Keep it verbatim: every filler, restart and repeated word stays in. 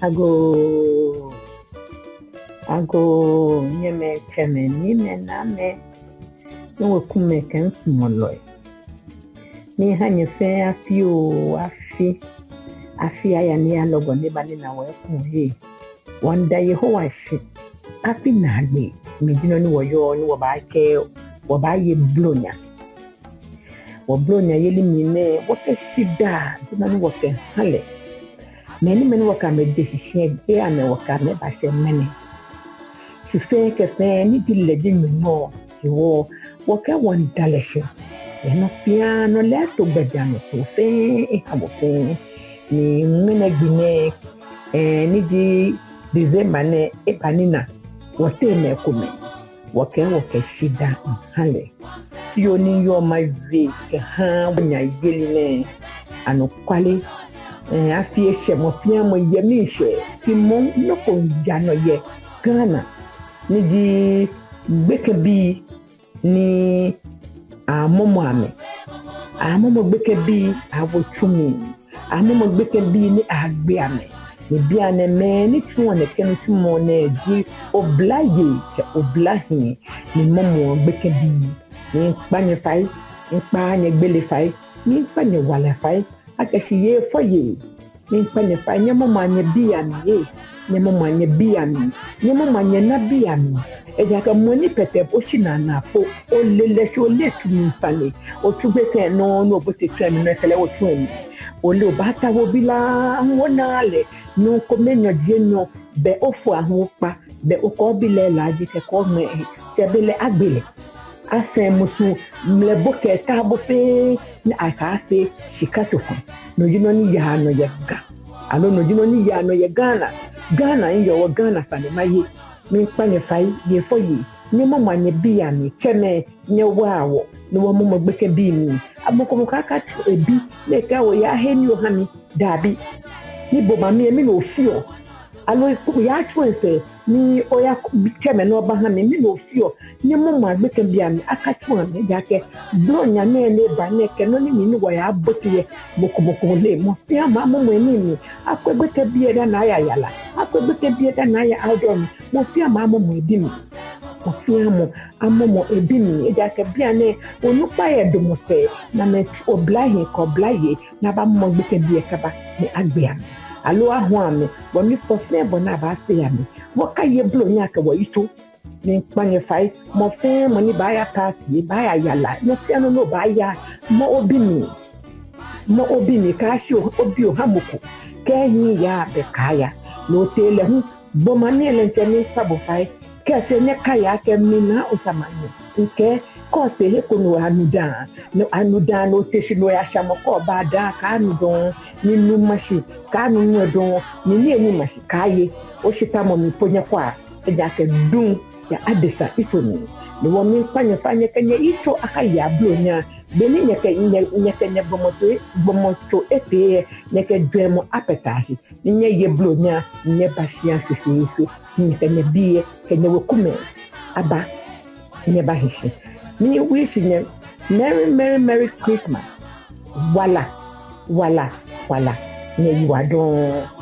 Agoo, agoo, nyɛmɛi, tsɛmɛi, niimɛi, naamɛi, miwekumɛi kɛ misumɔlɔi. Miiha nyɛ fɛɛ afi oo, afi. Afi aya ni eya lɔgɔ ni eba nina wɔ ekoŋŋ. Wɔmiida Yehowa shi. Afi naagbee mli ji nɔ ni wɔyɔɔ ni wɔbaakɛɛ, wɔbaaye Blonya. Wɔ Blonya yeli mli nɛɛ, wɔkɛ shidaa ji nɔ ni wɔkɛha lɛ. Mɛi ni, mɛi ni wɔkɛ amɛ je shishi lɛ, amɛ wɔkɛ amɛ bashɛ ŋmɛnɛ. Shi fɛɛ kɛ fɛɛ ni ji lɛ ji Nyɔŋmɔ hewɔ, wɔkɛɛ wɔmiida lɛ shi. Yɛ nɔ fɛɛ nɔ lɛ, eto gbɛjianɔtoo fɛɛ eha wɔ fɛɛ. Ni ŋmɛnɛ gbi nɛɛ, ɛɛ, ni ji December nɛɛ, eba nina wɔteŋ mɛi komɛi. Wɔkɛɛ wɔkɛ shidaa miiha lɛ. Shi nɔ ni yɔɔ mawie kɛha Blonya yeli nɛɛ, anɔkwale, ɛɛ, afi eshɛ, mɔ fɛɛ mɔ yɛ miishɛɛ. Shi moŋ nɔ ko miiya nɔ yɛ Ghana, ni ji gbekɛbii ni amɔmɔ amɛ. Amɔmɔ gbekɛbii awo tsu mli. Amɔmɔ gbekɛbii ni agbe amɛ. Ni bianɛ mɛi ni tsuɔ nɛkɛ nitsumɔ nɛɛ ji oblayei kɛ oblahii ni mɔmɔɔ gbekɛbii. Miikpa nyɛ fai, miikpa nyɛ gbele fai, miikpa nyɛ wala fai, akɛ shi yei fɔ yei. Miikpa nyɛ fai, nyɛmɔmɔa nyɛbii amli yei. Nyɛmɔmɔa nyɛbii amli. Nyɛmɔmɔa nyɛnabii amli. Ejaakɛ mɔ ni pɛtɛ bo shi nana po, ole lɛ shi ole tsu mli sane. Otsu gbekɛ nɔ, ni obote tsu lɛ mli nɔ, ekɛlɛ otsu lɛ mli. Ole obaata obi lɛ aahu ona lɛ. Nɔ ko mɛi nyɔ jie nyɔ, bɛ ofo aahu okpa, bɛ okɔ obi lɛ laaje kɛkɔ ŋmɛ, kɛ be lɛ agbe lɛ. Asɛŋ musu mlɛ bo kɛ ta bo fɛɛ ni akafee shika tsofa. No ji nɔ ni yaa nɔ yɛ Ga. Aloo no ji nɔ ni yaa nɔ yɛ Ghana. Ghana miyɔɔ, wɔ Ghana sane maye. Miikpa nyɛ fai, yei fɔ yei. Nyɛmɔmɔa nyɛbii amli, tsɛmɛi, nyɛwaa wɔ, ni wɔmɔmɔ gbekɛbii mli. Mɔ ko mɔ ko akatsu ebi, ni ekɛɛ oya he nii oha mi, daabi. Ni bo mami, mɛni ofeɔ? Aloo oya tsu esɛɛ, ni oya tsɛ mɛi ni wɔbaha mi, mɛni ofeɔ? Nyɛmɔmɔa gbekɛbii amli, akatsu amɛ, ejaakɛ Blonya nɛɛ ni eba nɛɛ kɛ nɔ ni mli ni wɔyabote yɛ, mɔ ko mɔ ko leee, mɔ fɛɛ mɔ amɔmɔ emli. Akwɛ gbekɛbii lɛ dani aya yara, akwɛ gbekɛbii lɛ dani aya outdoor mli, mɔ fɛɛ mɔ amɔmɔ ebi mli. Mɔ fɛɛ mɔ amɔmɔ ebi mli, ejaakɛ bianɛ onukpa yɛ damɔ sɛɛ, namɛi oblahii kɛ oblayei ni abamɔmɔ gbekɛbii lɛ kɛba ni agbe amɛ, aloo ahu amɛ, bɔ ni fɔ fɛɛ bɔ ni abaafee amɛ. Wɔkaye Blonya kɛ wɔyitso. Miikpa nyɛ fai, mɔ fɛɛ mɔ ni baaya party, baaya yara, nɔ fɛɛ nɔ ni obaaya, mɔ obi mli. Mɔ obi mli, kaashi obi oha mɔ ko. Kɛ ehiii yaa, bɛ kaaya. Ni otee lɛ hu, bo mami lɛ, ŋtsɛ miikpa bo fai. Kɛ efee nyɛkaya akɛ mina osamanyɛ. Ŋkɛɛ, kɛ otee he ko ni oyanudaa, ni anudaa ni otee shi ni oyasha mɔ kɛ oba daa, kaanu dɔŋŋ, ni nu ma shi, kaanu nu lɛ dɔŋŋ, ni niyenii ma shi, kaaye. Oshitamɔ mli po nyɛkwɛa, ejaakɛ duŋ yɛ adesa yitso mli. Ni wɔ miikpa nyɛ fai, nyɛkɛ nyɛyitso akaya Blonya. Beni nyɛkɛ, nyɛ, nyɛkɛ nyɛgbɔmɔtso, gbɔmɔtso etee lɛ, nyɛkɛ jwɛŋmɔ apɛtɛ shi. Ni nyɛye Blonya, nyɛba shia shweshweeshwe. Nyɛkɛ nyɛbii lɛ, kɛ nyɛwekumɛi aba, nyɛbahi shi. Miiwish nyɛ Merry, Merry, Merry Christmas. Wala, wala, wala. Nyɛyiwaladɔŋŋ.